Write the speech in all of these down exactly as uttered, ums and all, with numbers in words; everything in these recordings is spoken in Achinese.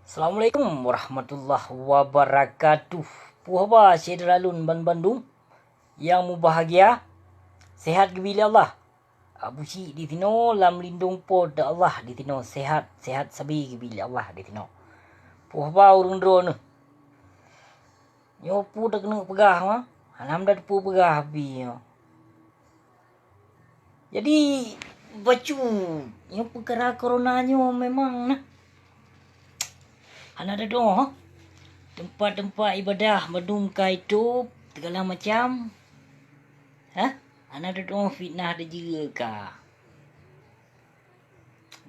Assalamualaikum warahmatullahi wabarakatuh. Peue haba syedara lôn banbandum nyang mubahgia? Sehat geubri lé Allah. Abu Syik disinoe lam lindong Po teu Allah disinoe, sehat-sehat sabe geubri lé Allah disinoe. Peue haba ureuëng droeneuh? Nyoe peue takeuneuk peugah ma? Hana meudat peue peugah pih nyoe. Jadi, bacut, nyoe peukara korona nyoe memang na. Hana teudoh, teumpat-teumpat ibadah mandum ka itôb, segala macam. Hah? Hana teudoh fitnah deujeue ka.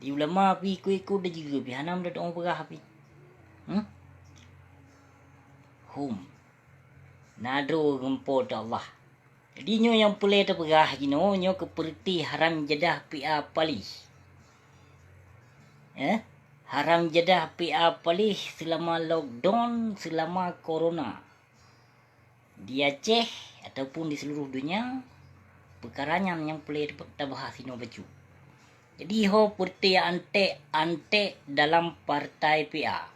Di ulama pih ikot-ikot deujeue pih hana meudoh peugah pih. Hmm? Hum. Na droe ngon Po teu Allah. Jadi nyoe nyang peureulée tapeugah jinoe nyoe keupeureuti haram jadah P A paléh. Eh, haram jadah P A paléh seulama lockdown, seulama korona. Di Aceh ataupun di seluruh dunia, peukara nyan nyang peureulée tabahas inoe bacut. Jadi ho peureuti antek-antek dalam partai P A.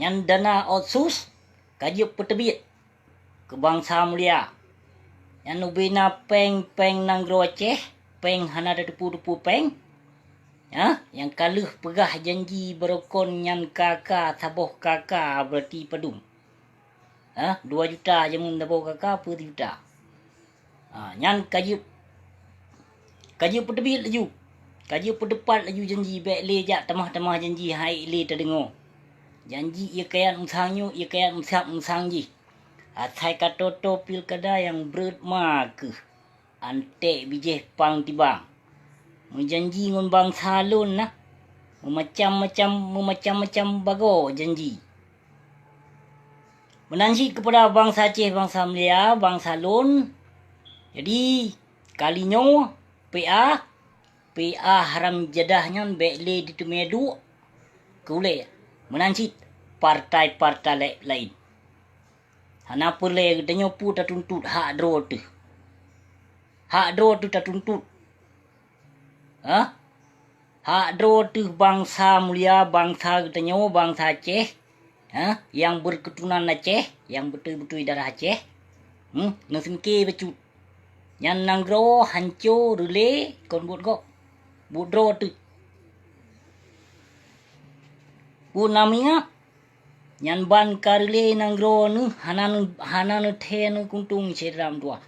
Nyan dana otsus ka jeuet peuteubiet keu bansa mulia. Nyan ubena péng-péng nanggroe Aceh, péng hana tateupeue-teupeue péng. Ya, nyang ka lheueh peugah janji barokon nyan K K saboh K K berarti padum. Ha, dua juta jameun saboh K K peuet juta. Ha, nyan ka jeuet, ka jeuet peuteubiet laju. Ka jeuet peuteupat laju janji, bék lé jak tamah-tamah janji hai lé tadeungoe. Janji ié kayat musang nyoe, ié kayat musab musang jih. Asai ka toe-toe pilkada nyang breuet ma keuh. Antek bijéh pang tibang. Meujanji ngon bansa lôn na. Meumacam-macam, meumacam-macam bagoe janji. Meunan cit keupada bansa Aceh, bansa mulia, bansa lôn. Jadi, kali nyoe, P A, P A haram jadah nyan bék lé diteumé duek keu ulée. Meunan cit partai-partai la-, laén. Hana peureulée geutanyoe peue tatuntut hak droe teuh. Hak droe teuh tatuntut. Hah? Hak droe teuh bansa mulia, bansa geutanyoe, bansa Aceh, hah? Nyang beukeuturonan Aceh, nyang beutôi-beutôi darah Aceh. Hmm, neuseumiké bacut. Nyan nanggroe hanco reulée kon buet gob. Buet droe teuh. Peue na meuingat? Nyan ban ka reulée nanggroe neuh hana, hana neuthée neukuntong syedara meutuwah.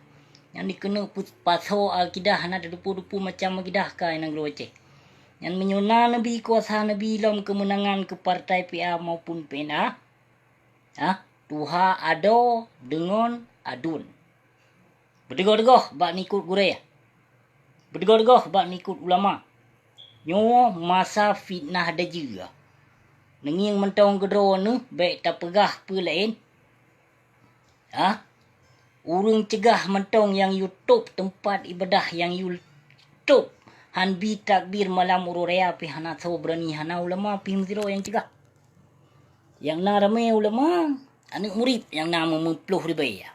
Nyan dikeuneuk peupasoe akidah hana teudepu-depu macam akidah kai nanggroe Aceh. Nyan meunyoe na neubi kuasa neubi lom keumeunangan keu partai P A maupun P N A, ha, tuha adoe deungon aduen. Beuteugoh-teugoh bak neukot gurée. Beuteugoh-teugoh bak neukot ulama. Nyoe masa fitnah dajeu. Neungieng mantong keudroe neuh bék tapeugah peue laén. Hah? Ureuëng cegah mantong nyang yue tôb teumpat iébadah nyang yue tôb han bi takbir malam uroe raya pih hana soe beurani, hana ulama pih meusidroe nyang cegah. Nyang na ramé ulama, aneuëk murit nyang na meumeuploh ribée.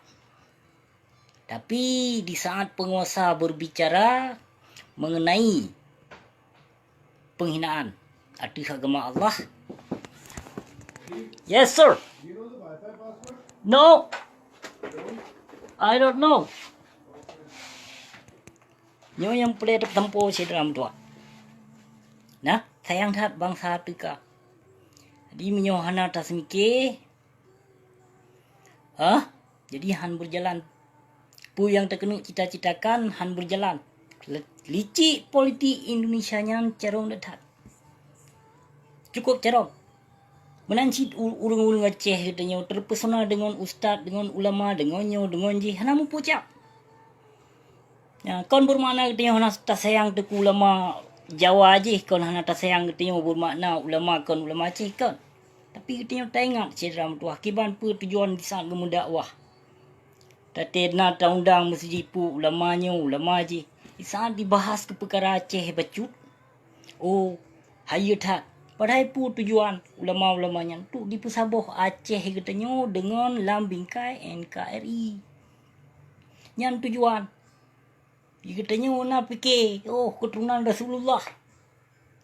Tapi di saat peunguasa beurbicara meungeunai peunghinaan ateueh agama Allah. Yes, sir. No, I don't know. Nyoe nyang peureulée tatampo syedara meutuwah. Nah, sayang that bansa teuka. Jadi meunyoe hana taseumiké, hah? Jadi han beureujalan. Peue nyang takeuneuk cita-citakan han beureujalan. Le-, licik politik Indonesia nyan carông that-that. Cukup carông. Meunan cit u-, ureuëng-ureuëng Aceh geutanyoe teupesona deungon ustaz, deungon ulama, deungon nyoe, deungon jih, hana mupucak. Ya, kon beumakna geutanyoe hana tasayang teuku ulama Jawa jih, kon hana tasayang geutanyoe beumakna ulama kon ulama Aceh kon. Tapi geutanyoe taingat syedara meutuwah kiban peue tujuan di saat geumeudakwah. Taté na taundang meusijipu ulama nyoe, ulama jih. Di saat dibahas keu peukara Aceh bacut, oh, hayeue that. Padahai peue tujuan ulama-ulama nyan? Untuk dipeusaboh Aceh geutanyoe deungon lam bingkai N K R I. Nyan tujuan. Geutanyoe na pike, oh, keuturonan Rasulullah.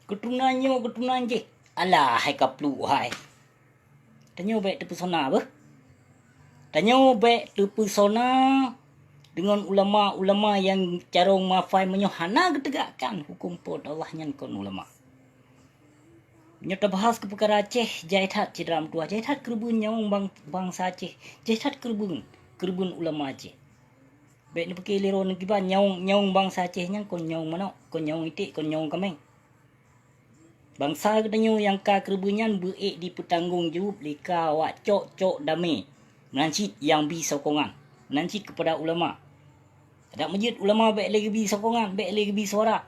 Keuturonan nyoe, keuturonan jih. Alah hai kapluk hai. Tanyoe bék teupeusona beuh. Tanyoe bék teupeusona deungon ulama-ulama nyang carông mafai meunyoe hana geutegakkan huköm Po teu Allah nyan kon ulama. Nyoe tabahas keu peukara Aceh, jai that cit ram tuah, jai that keureubeuen nyawöng bang-, bansa Aceh, jai that keureubeuen, keureubeuen ulama Aceh. Bék neupike lé droeneuh kiban nyawöng, nyawöng bansa Aceh nyan kon nyawöng manök, kon nyawöng iték, kon nyawöng kaméng. Bansa geutanyoe nyang ka keureubeuen nyan beu-ék dipeutanggong jaweueb lé ka awak cok-cok damé, meunan cit nyang bi sokongan, meunan cit keupada ulama. Adak meujeuet ulama bék lé geubi sokongan, bék lé geubi suara.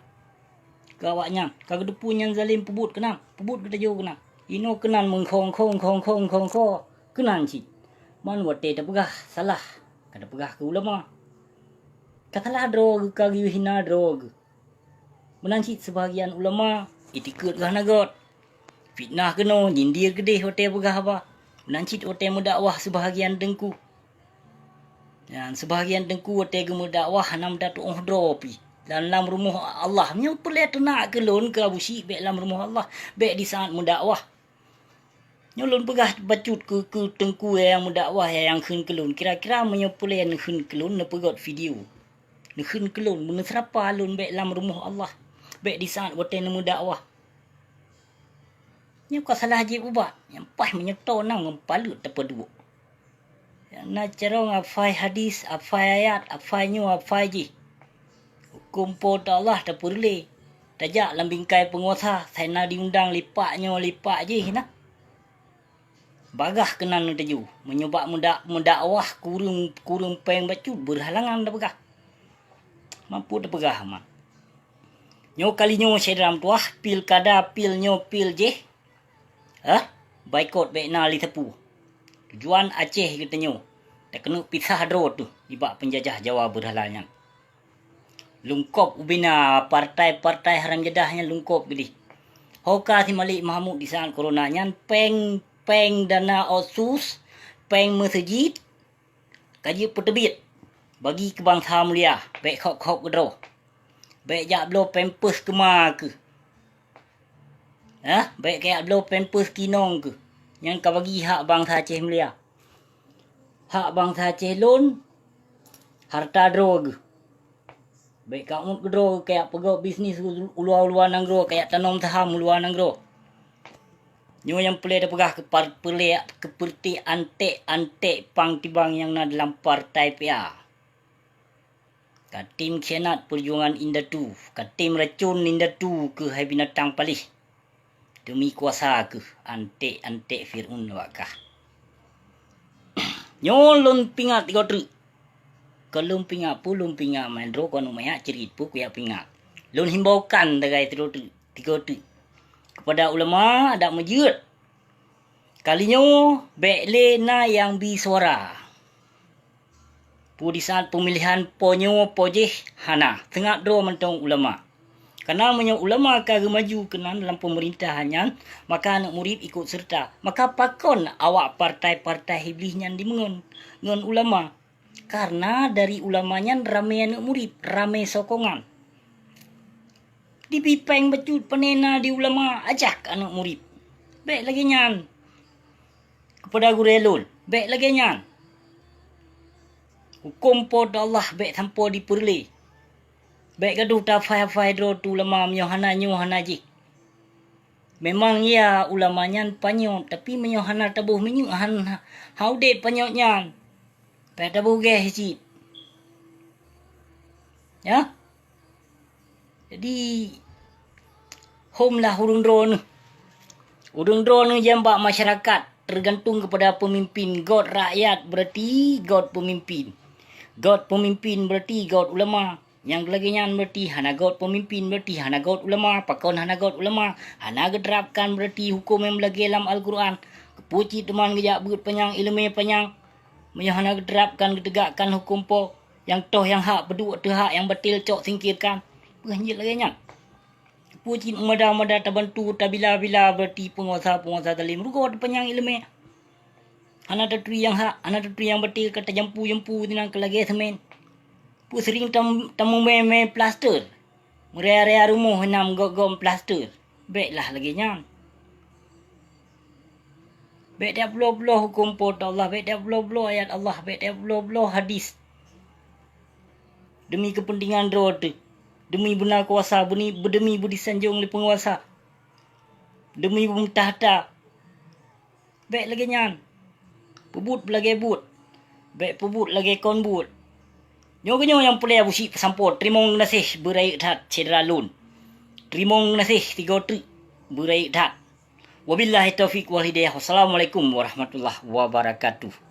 Keu awaknyan, ka geuteupeue nyang zalém peubuet keunan, peubuet geutanyoe keunan. Inoe keunan meukhong-khong, khong-khong, khong-khong, keunan cit. Man watée tapeugah salah, ka tapeugah keu ulama. Ka salah droe geuh, ka geuhina droe geuh. Meunan cit seubahagian ulama, itikeuet geuh hana göt. Fitnah keunoe, nyindir keudeh watée peugah haba. Meunan cit watée meudakwah seubahagian teungku. Nyan, seubahagian teungku watée geumeudakwah hana meudatu'oh droe pih. Dan lam rumoh Allah, nyoe peureulée teunak keu lôn keu Abu Syik bék lam rumoh Allah, bék disaát meudakwah. Nyoe lôn peugah bacut keu, keu teungku nyang meudakwah nyang kheun keu lôn. Kira-kira meunyoe peureulée neukheun keu lôn, neupeugöt video. Neukheun keu lôn, meuneuseurapa lôn bék lam rumoh Allah, bék disaát watée neumeudakwah. Nyoe ka salah jieb ubak, nyang paih meunyoe toe na ngon paleuet tapeuduek. Nyang na carông afai hadis, afai ayat, afai nyoe, afai jih. Huköm Po teu Allah tapeureulée. Tajak lam bingkai peunguasa, sai na diundang lipak nyoe, lipak jih na. Bagaih keunan neuteuju, meunyoe bak meuda-, meudakwah kureueng, kureueng péng bacut beurhalangan tapeugah. Mampu tapeugah man. Nyoe kali nyoe syedara meutuwah, pilkada, pil nyoe, pil jih. Hah? Baikot bék na lé sapeue. Tujuan Aceh geutanyoe, takeuneuk pisah droe teuh nibak peunjajah Jawa beurhala nyan. Lungkop ubena partai-partai haram jadah nyan lungkop geudeh. Ho ka si Malik Mahmud disaát corona nyan péng, péng dana otsus, péng meuseujid, ka jeuet peuteubiet bagi keu bansa mulia, bék khok-khok keudroe. Bék jak bloe pampers keu ma keuh. Hah? Bék kajak bloe pampers keu inong keuh. Nyan ka bagi hak bansa Aceh mulia. Hak bansa Aceh lôn, hareuta droe geuh. Bék ka uet keudroe kajak peugöt bisnis u luwa-luwa nanggroe, kajak tanom saham u luwa nanggroe. Nyoe nyang peureulée tapeugah keu par-, peureulée keu peureuté anték-anték pang tibang nyang na dalam partai P A. Ka tem khianat peujuangan indatu, ka tem racon indatu keuhai binatang paléh. Demi kuasa keuh anték-anték Fir'aun awak kah. Nyoe lôn pingat tigo treuk. Kon lôn pingat peue, lôn pingat mandro kon umayat cerit peue kuyak pingat. Lôn himbaukan dagai tigo treuk, tigo treuk. Kepada ulama adak meujeuet. Kali nyoe bék lé na nyang bi suara. Peue disaát peumilihan po nyoe po jih hana, seungab droe mantong ulama. Kareuna meunyoe ulama ka geumaju keunan lam peumeurintah nyan, maka aneuëk murit ikot seureuta. Maka pakon awak partai-partai Iblih nyan dimeungon ngon ulama? Kareuna dari ulama nyan ramé aneuëk murit, ramé sokongan. Dibi péng bacut panena di ulama ajak aneuëk murit. Bék lagée nyan. Kepada gurée lôn, bék lagée nyan. Huköm Po teu Allah bék sampoe dipeureulée. Bék gadoh tafai-fai droe teu ulama meunyoe hana nyoe hana jih. Memang ya ulama nyan panyöt, tapi meunyoe hana taboh minyeuk han ha udeb panyöt nyan, bék taboh geh cit. Ya. Jadi, hom lah ureuëng droeneueh. Ureuëng droeneueh nyang bak masyarakat, tergantung kepada pemimpin. Göt rakyat berarti göt pemimpin. Göt pemimpin berarti göt ulama. Nyang lagée nyan berarti hana göt pemimpin, berarti hana göt ulama. Pakon hana göt ulama? Hana geuterapkan berarti huköm nyang lagée lam Al-Quran. Keupeue cit teuma geujak beuet panyang, iéleumé panyang? Meunyoe hana geuterapkan, geutegakkan huköm Po, nyang toh nyang hak peuduek teuhak, nyang batil cok singkirkan. Peue jeuet lagée nyan? Peue cit meumada-mada tabantu, tabila-bila berarti peunguasa-peunguasa zalim? Rugoe teupanyang iéleumé. Hana taturi nyang hak, hana taturi nyang batil, ka tajampu-jampu sinan keu lagée seumén. Peue seuring tam-, tamumé-mé plaster. Meuria-ria rumoh nam gom-gom plaster. Bék lah lagée nyan. Bék teupeubloe-bloe huköm Po teu Allah, bék teupeubloe-bloe ayat Allah, bék teupeubloe-bloe hadis. Deumi keupeuntengan droe teuh, deumi beuna kuasa, beuni-, deumi beudisanjong lé peunguasa, deumi beumeutahta. Bék lagée nyan. Peubuet lagée buet, bék peubuet lagée kon buet. Nyoe keunyoe nyang peureulée Abusyik peusampoe, teurimong geunaséh beurayeuk that syedara lôn. Teurimong geunaséh sigoe treuk beurayeuk that. Wabillahi taufiq wal hidayah. Wassalamualaikum warahmatullahi wabarakatuh.